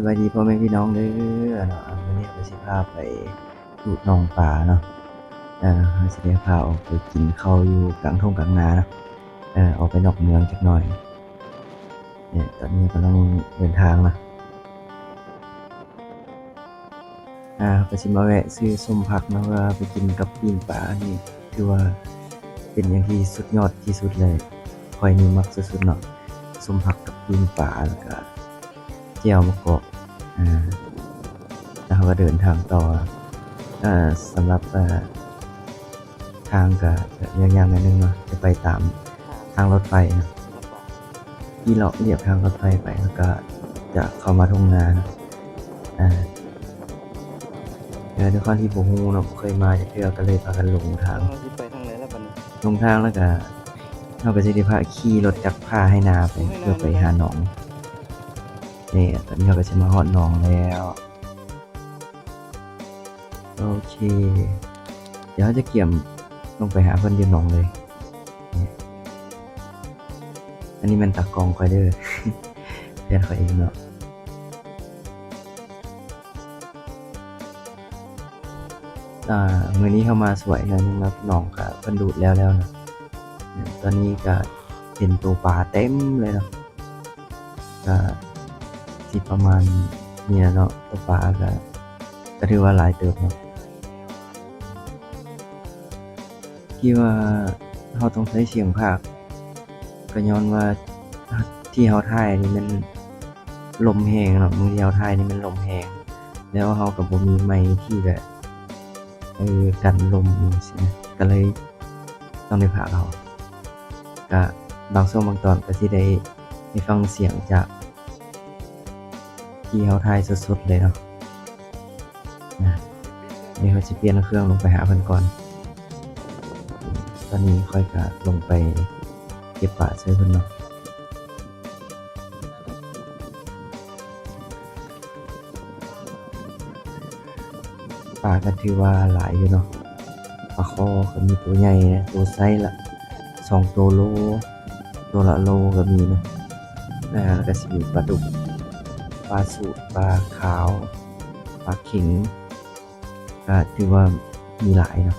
ສະບາຍດີພໍ່ແມ່ພີ່ນ້ອງເດີເນາະ, ມື້ນີ້ເຮົາກໍຊິພາໄປດູດໜອງປາເນາະ. ເອີ ເຮົາຊິໄດ້ພາອອກໄປກິນເຂົ້າຢູ່ກາງທົ່ງກາງນາເນາະ, ເອີ ອອກໄປນອກເມືອງຈັກໜ່ອຍ. ເອີ ຕອນນີ້ກຳລັງເດີນທາງເນາະ. ອ່າ ເຮົາກໍຊິມາແວະຊື້ສົ້ມຜັກເນາະ ເພື່ອໄປກິນກັບປີ້ງປາ. ອັນນີ້ຖືວ່າເປັນຫຍັງທີ່ສຸດຍອດທີ່ສຸດເລີຍ, ຂ້ອຍນີ້ມັກສຸດໆເນາະ, ສົ້ມຜັກກັບປີ້ງປາ ແລ້ວກະແຈ່ວມະກອກ. ອ່າ ແລ້ວເຮົາກໍເດີນທາງຕໍ່. ເອີ ສຳລັບ ເອີ ທາງກະຈະຍາກໆໜ້ອຍໜຶ່ງເນາະ, ຈະໄປຕາມທາງລົດໄຟເນາະ, ຂີ່ເລາະລຽບທາງລົດໄຟໄປ ແລ້ວກະຈະເຂົ້າມາທົ່ງນາເນາະ. ອ່າ ແຕ່ດ້ວຍຄວາມທີ່ບໍ່ຮູ້ເນາະ, ບໍ່ເຄີຍມາຈັກເທື່ອ ກໍເລີຍພາກັນຫຼົງທາງ. ເຮົາຊິໄປທາງໃດລະບັດນີ້? ຫຼົງທາງ ແລ້ວກະເຮົາກໍຊິໄດ້ພາຂີ່ລົດຈັກພາໄຖນາໄປ ເພື່ອໄປຫາໜອງ. ນີ້ ຕອນນີ້ເຮົາກໍຊິມາຮອດໜອງແລ້ວ. ໂອເຄ ດຽວເຮົາຈະກຽມລົງໄປຫາເພິ່ນຢູ່ໜອງເລີຍ. ອັນນີ້ແມ່ນຕາກ້ອງຂ້ອຍເດີ, ແຟນຂ້ອຍເອງເນາະ. ອ່າ ມື້ນີ້ເຮົາມາສວຍໜ້ອຍໜຶ່ງເນາະ, ໜອງກະເພິ່ນດູດແລ້ວແລ້ວເນາະ. ຕອນນີ້ກະເຫັນໂຕປາເຕັມເລີຍເນາະ. ກະຊິປະມານນີ້ລະເນາະ, ຕົວປາກະ ກະຖືວ່າຫຼາຍເຕີບເນາະ. ທີ່ວ່າເຮົາຕ້ອງໃຊ້ສຽງພາກ ກະຍ້ອນວ່າທີ່ເຮົາຖ່າຍນີ້ແມ່ນລົມແຮງເນາະ, ມື້ທີ່ເຮົາຖ່າຍນີ້ແມ່ນລົມແຮງ ແລ້ວເຮົາກະບໍ່ມີໄມທີ່ແບບ ເອີ ກັນລົມຈັ່ງຊີ້ນະ, ກະເລີຍຕ້ອງໄດ້ພາກເອົາ. ກະບາງຊ່ວງບາງຕອນກະຊິໄດ້ ໄດ້ຟັງສຽງຈາກທີ່ເຮົາຖ່າຍສົດໆເລີຍເນາະ. ນະ ດຽວເຮົາຊິປ່ຽນເຄື່ອງລົງໄປຫາເພິ່ນກ່ອນ. ຕອນນີ້ຂ້ອຍກະລົງໄປເກັບປາຊ່ວຍເພິ່ນເນາະ. ປາກໍຖືວ່າຫຼາຍຢູ່ເນາະ, ປາຄໍກໍມີໂຕໃຫຍ່ ໂຕໄຊລະສອງໂຕໂລ, ໂຕລະໂລກໍມີເນາະ. ແລ້ວກໍຊິມີປາດຸກ, ປາສູດ, ປາຂາວ, ປາເຂັງ ກໍຖືວ່າມີຫຼາຍເນາະ.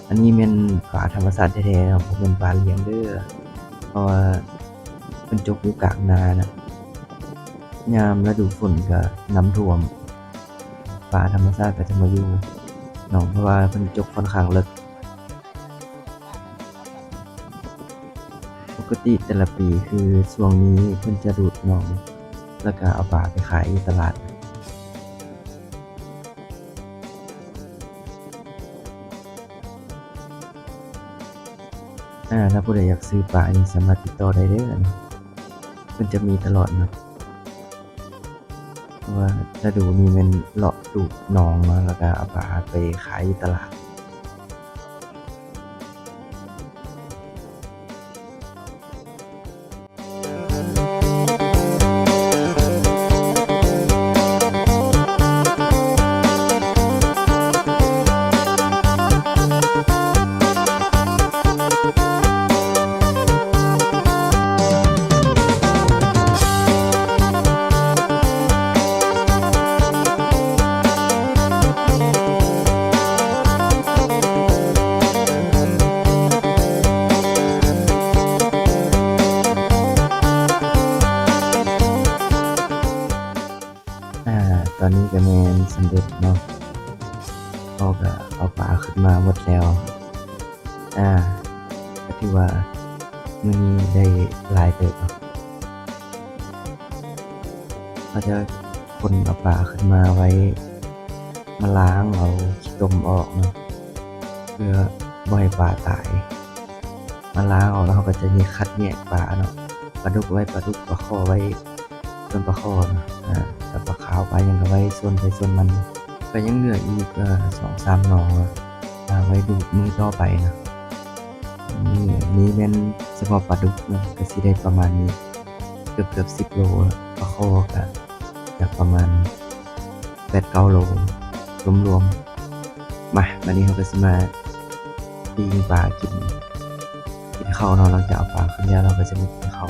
ອັນນີ້ແມ່ນປາທຳມະຊາດແທ້ໆເນາະ, ບໍ່ແມ່ນປາລ້ຽງເດີ, ເພາະວ່າເພິ່ນຈົກຢູ່ກາງນານະ. ຍາມລະດູຝົນກໍນ້ຳຖ້ວມ, ປາທຳມະຊາດກໍຈະມາຢູ່ໜອງ, ເພາະວ່າເພິ່ນຈົກຂ້ອນຂ້າງເລິກ. ປົກກະຕິແຕ່ລະປີຄືຊ່ວງນີ້ເພິ່ນຈະດູດໜອງ ແລ້ວກະເອົາປາໄປຂາຍຢູ່ຕະຫຼາດ. ອາ ຖ້າຜູ້ໃດຢາກຊື້ປານີ້ສາມາດຕິດຕໍ່ໄດ້ເດີ, ເພິ່ນຈະມີຕະຫຼອດເນາະ. ເພາະວ່າລະດູນີ້ແມ່ນເລາະດູດໜອງມາ ແລ້ວກະເອົາປາໄປຂາຍຢູ່ຕະຫຼາດ. ອາ ຕອນນີ້ກະແມ່ນສຳເລັດເນາະ, ເຮົາກະເອົາປາຂຶ້ນມາໝົດແລ້ວ. ອາ ກະຖືວ່າມື້ນີ້ໄດ້ຫຼາຍເຕີບເນາະ. ເຮົາຈະຂົນເອົາປາຂຶ້ນມາໄວ້ ມາລ້າງເອົາຂີ້ຕົມອອກເນາະ ເພື່ອບໍ່ໃຫ້ປາຕາຍ. ມາລ້າງອອກແລ້ວ ເຮົາກໍຈະແຍກ ຄັດແຍກປາເນາະ, ປາດຸກໄວ້ປາດຸກ, ປາຄໍໄວ້ສ່ວນປາຄໍເນາະ, ອາ ແລ້ວປາຂາວປາຫຍັງກໍໄວ້ສ່ວນໃຜສ່ວນມັນ. ກໍຍັງເຫຼືອອີກ ເອີ ສອງສາມໜອງເນາະ ເອົາໄວ້ດູດມື້ຕໍ່ໄປເນາະ. ນີ້ ນີ້ແມ່ນສະເພາະປາດຸກເນາະ ກໍຊິໄດ້ປະມານນີ້ ເກືອບໆສິບໂລ, ປາຄໍກໍຈະປະມານແປດເກົ້າໂລລວມໆ. ມາ ບາດນີ້ເຮົາກໍຊິມາປີ້ງປາກິນ ກິນເຂົ້າເນາະ. ຫຼັງຈາກເອົາປາຂຶ້ນແລ້ວ ເຮົາກໍຈະມາກິນເຂົ້າ.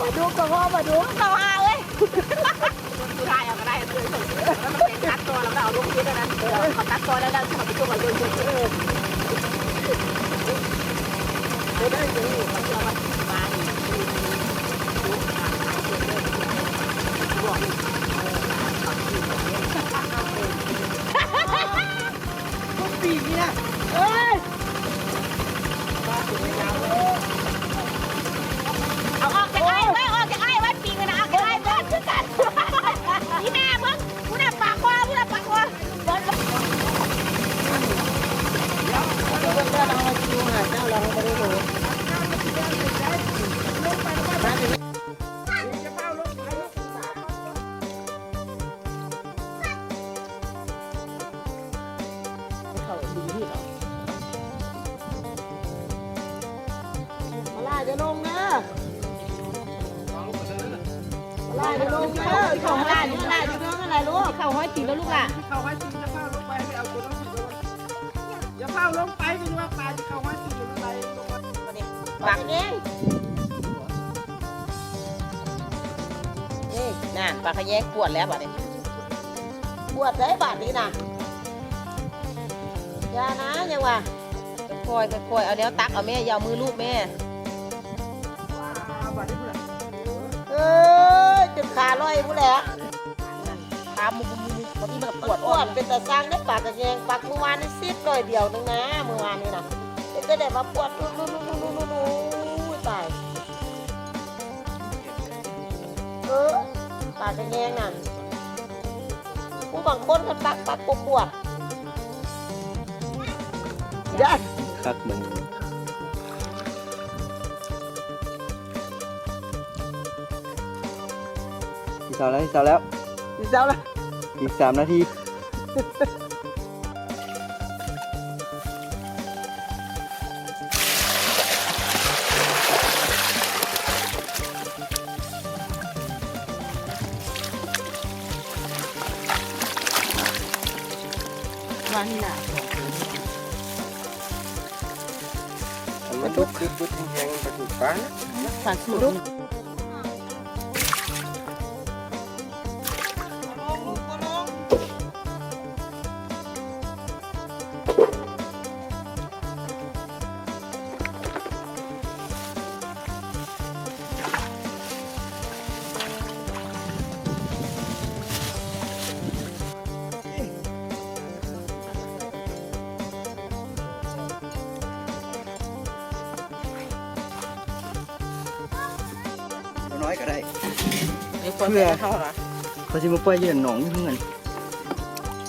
ປາດຸກກໍພໍ ປາດຸກ ເຂົ້າຫາເອີຍ ສຸດທ້າຍເອົາກໍໄດ້ ເອີ ມັນເປັນຕັດຕໍ່ແລ້ວກໍເອົາລົງເຮັດອັນນັ້ນ ເອີ ເຂົາຕັດຕໍ່ແລ້ວ ແລ້ວຊິເອົາໄປຕົວເລີຍ ເອີ ບໍ່ໄດ້ເລີຍ ເຂົາເອົາມາ ມານີ້ ມັນປີນີ້ນະ ເອີຍ ເອົາອອກຈາກອ້າຍໄວ້ ອອກຈາກອ້າຍໄວ້ ປີນີ້ນະ ອອກຈາກອ້າຍໄວ້ ຄືກັນ ອີ່ແມ່ມຶງ ພຸ້ນນະ ປາກຄໍ ພຸ້ນນະ ປາກຄໍ ເບິ່ງເດີເດີ ເຮົາຊິໂທຫາເຈົ້າ ແລ້ວເຮົາບໍ່ໄດ້ໂທ ເຂົາດີນີ້ເນາະ ມາລາຢ່າລົງເດີ ມາລາຢ່າລົງເດີ ເຂົ້າມາລາຢູ່ ມາລາຢູ່ເດີ ມາລາລູກ ເຂົ້າຮ້ອຍຕີນແລ້ວລູກຫຼ້າ ເຂົ້າຮ້ອຍຕີນ ຢ່າພາລົງໄປ ໄປເອົາຕົວໜັງສື ຢ່າພາລົງໄປ ເປັນວ່າປາຈະເຂົ້າຮ້ອຍຕີນ ມັນໄຫຼລົງມາ ປາກຂະແຍງ ນີ້ ນັ້ນ ປາກຂະແຍງປວດແລ້ວບາດນີ້ ປວດໄດ໋ບາດນີ້ນະ ຢ່ານະ ຍັງວ່າ ຄ່ອຍໆ ຄ່ອຍໆ ເອົາແນວຕັກເອົາແມ່ ຢ່າເອົາມືລູບແມ່ ເອີຍ ຈົນຂາລອຍພຸ້ນແຫຼະ ຂາມຸກໆໆ ບາດນີ້ມັນກໍປວດ ປວດ ເປັນຕາຊັງເດ້ ປາກຂະແຍງ ປັກມື້ວານນີ້ຊິດໜ້ອຍດຽວໜຶ່ງນະ ມື້ວານນີ້ນະ ເຮັດຈັ່ງໃດມາປວດ ໂອ້ຍ ຕາຍ. ເອີ ປາກຂະແຍງນັ້ນ ຜູ້ບາງຄົນເພິ່ນຕັກ ຕັກບໍ່ປວດ ຢ້ານ ຄັກເບິ່ງ ຊິເຊົາແລ້ວ ຊິເຊົາແລ້ວ ຊິເຊົາແລ້ວ ອີກສາມນາທີ. ວາງນີ້ນະ ປາດຸກ ບຶດໆ ແຫ້ງໆ ປາດຸກ ປານະ ປາດຸກ. ຕົວນ້ອຍກໍໄດ້ ເພື່ອເຂົາຊິມາປ່ອຍຢູ່ໜອງຢູ່ເຮືອນ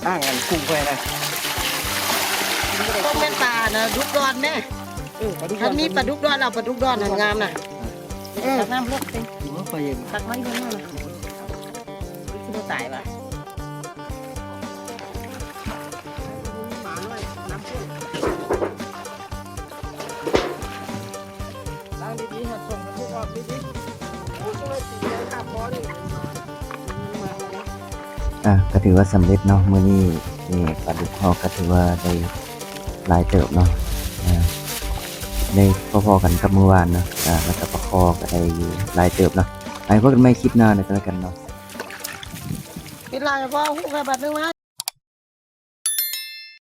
ອ່າງອັນກຸ້ງໄວ້ນະ ຕ້ອງແມ່ນປານະດຸກດອນແມ່ ເອີ ປາດຸກດອນ ຄັນມີປາດຸກດອນ ເອົາປາດຸກດອນຫັ້ນງາມນະ ເອີ ຕັກນ້ຳເລີຍ ຕັກມາຢູ່ເຮືອນນະ ຊິບໍ່ຕາຍຫວາ. ອ່າ ກໍຖືວ່າສຳເລັດເນາະ ມື້ນີ້ນີ້ ປາດຸກເຮົາກໍຖືວ່າໄດ້ຫຼາຍເຕີບເນາະ ອ່າ ໄດ້ພໍໆກັນກັບມື້ວານເນາະ ອ່າ ແລ້ວກໍປາຄໍກໍໄດ້ຢູ່ຫຼາຍເຕີບເນາະ ໄວ້ພົບກັນໃໝ່ຄລິບໜ້າແລ້ວກໍແລ້ວກັນເນາະ. ປິດລ້າງໃຫ້ພໍ່ ຫຸກໃຫ້ບາດໜຶ່ງມາ